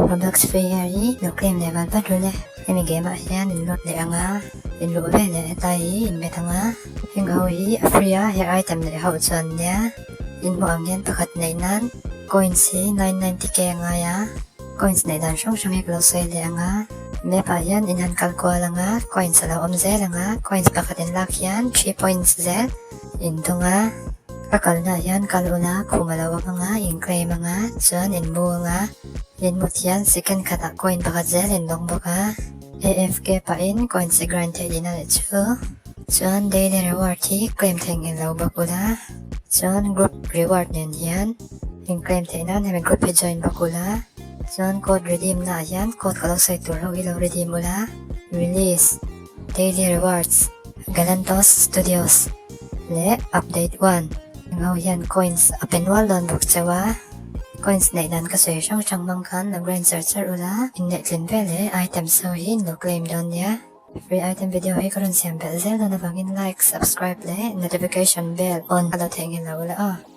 Robux free here hi lo claim leh vat vat ru le. Hemi game ah hian in lut leh ang a, in luh ve leh hetlai hi in bet ang a. Heng ho hi a free a, he item leh ho chuan nia in hmuh ang hian pakhat neih nan coins hi 990k a ngai a, coins neih dan hrang hrang hi ka lo sawi leh ang a. Map ah hian in han kal kual ang a, coins a lo awm zel ang a, coins pakhat in lak hian 3 points zel in dawng a. Ka kalna ah hian kal ula khum a lo awm ang a, in claim ang a, chuan in mu ang a. In mut hian second khatah coin pakhat zel in dawng bawk a, AFK pahin coins i grind theih din a leh chu. Chuan daily reward hi claim theih ngei lo bawk ula, chuan group reward nen hian in claim theih nan hemi group hi join bawk ula, chuan code redeem na ah hian code ka lo sawi tur ho hi lo redeem ula, release, daily rewards, Galantos Studios leh update one eng ho hian coins a pe nual dawn bawk cheu a. Coins neih dan ka sawi hrang hrang hmang khan lo grind char char ula, inneih tlin vel leh items ho hi in lo claim dawn nia. Free item video hi ka rawn siam belh zel dawn avangin like, subscribe leh notification bell on a lo theihnghilh lo ula aw.